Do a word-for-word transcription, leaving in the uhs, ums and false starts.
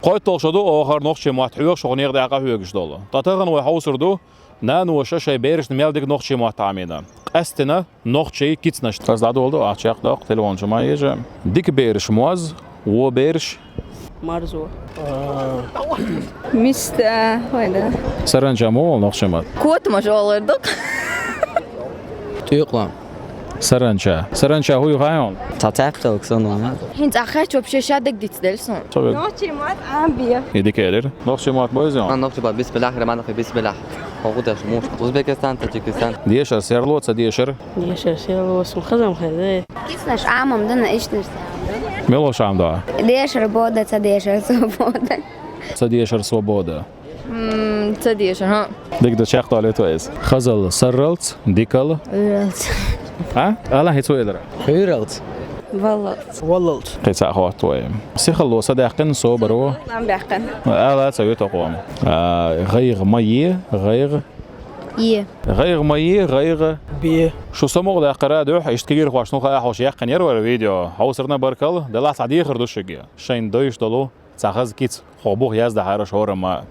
КхойталгӀа шо ду оаха нохчийн мотт хьоьху, шух нехан дакъа хьоьгуш долу. Ткъа тахана вай хьовсур ду наноша шайн берашна мел дика нохчийн мотт Ӏамийна. Къаьстина нохчийн кицнашца. Ас дӀадолу ду, ахча яккха доккху, телефон чу ма еза. Дика бераш моз, вон бераш марзо. Миста, вай да. Саранча ма вон нохчийн мотт. Котамаш олар дукха. ТӀекъалан. Саранча. Саранча хӀун ю хаьий хьуна? Цхьа цаьппалг санна. ХӀинца ахча вообще ша дагадицделла суна. Со вер. Нохчийн мотт Ӏамбе. И дика элира. Нохчийн мотт бойза? Ан нохчийн мотт бисмиллахир рахманир рахим, бисмиллах. Хьо гӀо деш муш. Узбекистан, Таджикистан. Дешар серло, ца дешар? Дешар серло, сум хазам хаза. Кицнаш Ӏамам дана, иштнаш. Мело шам да? Дешар бода, ца дешар свобода. Ца дешар свобода. М, ца дешар, хӀа. Дика ду, чекхдолуьйту вай иза. Хазал сарралц, дикал. Уьйралц. А? Ала хӀинца ву элира? Уьйралц. Валлалц. Валлалц. Кхин цхьаъ хотту вай. Сихалло са даьккхина собаро. Лам даьккхина. Ала ца вуьйту къом. А, гӀайгӀа ма е, гӀайгӀа. Е. ГӀайгӀа ма е, гӀайгӀа. Бе. Шу самукъа даьккхира дуьхьа, иштта кегийрхошна хаа хьош яьккхина яра вара видео. Хьовсарна баркалла, делахь цхьа дехар ду шуьга. Шайна дойуш долу цхьа хаза кица. Хьо бух яздахьара шорамма.